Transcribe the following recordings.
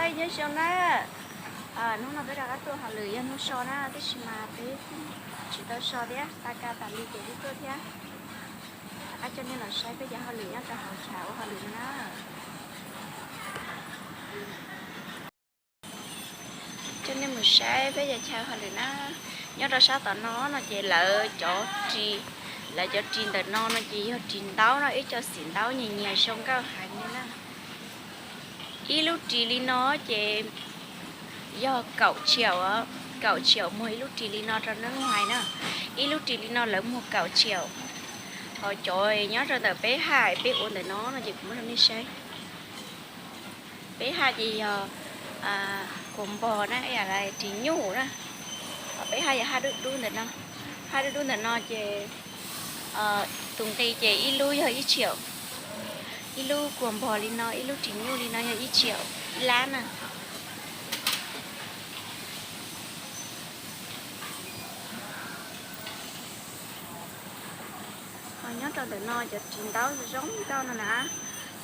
Nyob zoo na, hnub no peb rov qab tuaj hauj lwm yog hnub so na, tab sis mas peb tsis tau so thiab, ta ka tas li ces peb tuaj thiab. Rov qab coj nej los saib peb cov hauj lwm nyob rau hauv chav ua hauj lwm na. Coj nej mus saib peb cov chaw hauj lwm na. Nyob rau sab tom no no ces lawv cov ris, lawv cov ris ntawm no no ces yog ris ntaub no, ib co xim ntaub nyias nyias zoo nkauj heev li na. Ib lub ris li no ces yog kaum tshiaum, kaum tshiaum muag ib lub ris li no rau neb hais na. Ib lub ris li no lawv muag kaum tshiaum. Ho cov nyob rau ntawm peb haj peb ua ntawm no no ces kuv muab rau nej saib. Peb haj ces yog kua npog na, ris nyuj na. Ho peb haj yog haj dub dub ntawm no. Haj dub dub ntawm no ces tus nqi ces ib lub yog ib tshiaum. Ib lub kua npog li no, ib lub ris nyuj li no yog ib tshiaum ib lab na. Ho nyob rau ntawm no cov ris ntaub zoo nkauj no na,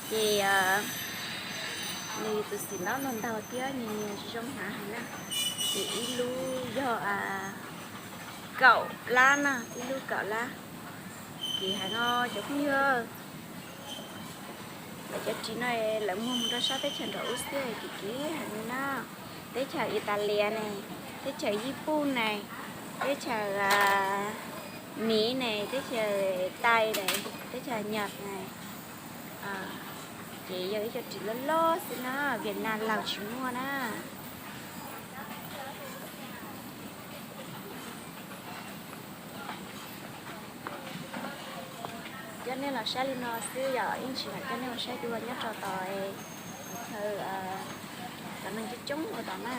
ces nws tus xim ntaub ntog ntog thiab nyias nyias zoo hnav heev na. Ces ib lub yog kaum lab na, ib lub kaum lab. Kim heev os cov phooj ywg. Lawv cov ris no lawv muag mus rau sab teb chaws nram ub xwb ces kim heev li na. Teb chaws Italia ne, teb chaws Yij Pun ne, teb chaws Miv ne, teb chaws Tais ne, teb chaws Nyab ne, ces yog ib co ris loj loj xwb na, Vietnam laus tsis muaj na. Coj nej los saib li no xwb yom, ib ntsis mam coj nej mus saib dua nyob rau tom chaw, cov neeg coob coob ua tom na.